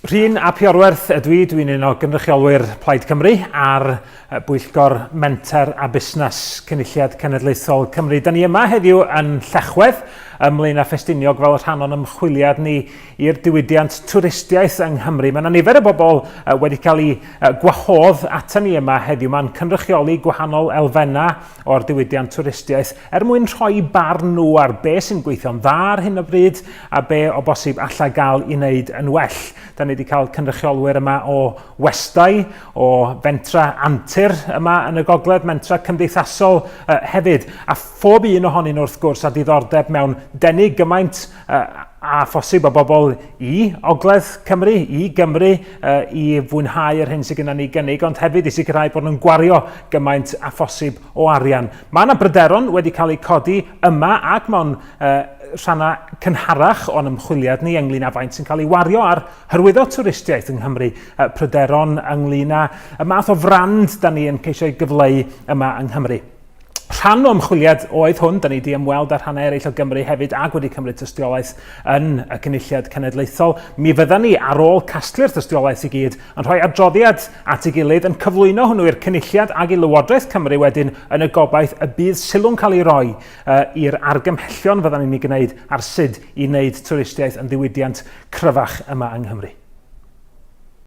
Rhun ap Iorwerth ydw i, dwi'n un o gynrychiolwyr Plaid Cymru ar Bwyllgor Menter a Busnes Cynulliad Cenedlaethol Cymru. Da ni yma heddiw yn Llechwedd, ym Mlaenau Ffestiniog fel rhan o'n ymchwiliad ni i'r diwydiant twristiaeth yng Nghymru. Mae yna nifer o bobl wedi cael eu gwahodd ata ni yma heddiw. Mae'n cynrychioli gwahanol elfennau o'r diwydiant twristiaeth er mwyn rhoi barn nhw ar be sy'n gweithio'n dda ar hyn o bryd a be o bosib allai gael i wneud yn well. Da ni wedi cael cynrychiolwyr yma o westai, o fentra antur yma yn y gogledd, mentra cymdeithasol uh, hefyd, a phob un ohonyn nhw wrth gwrs â diddordeb mewn denu gymaint uh, a phosib o bobl i Ogledd Cymru, i Gymru, uh, i fwynhau yr hyn sydd gennym ni gynnig, ond hefyd i sicrhau bod nhw'n gwario gymaint a phosib o arian. Mae yna bryderon wedi cael eu codi yma ac mewn uh, rhannau cynharach o'n ymchwiliad ni ynglyn â faint sy'n cael ei wario ar hyrwyddo twristiaeth yng Nghymru, uh, pryderon ynglyn â y math o frand da ni yn ceisio ei gyfleu yma yng Nghymru. Rhan o ymchwiliad oedd hwn, da ni wedi ymweld â rhannau eraill o Gymru hefyd ac wedi cymryd tystiolaeth yn y Cynulliad Cenedlaethol. Mi fyddan ni, ar ôl casglu'r tystiolaeth i gyd, yn rhoi adroddiad at ei gilydd, yn cyflwyno hwnnw i'r Cynulliad ac i Lywodraeth Cymru wedyn yn y gobaith y bydd sylw'n cael ei roi uh, i'r argymhellion fyddan ni'n ei gwneud ar sut i wneud twristiaeth yn ddiwydiant cryfach yma yng Nghymru.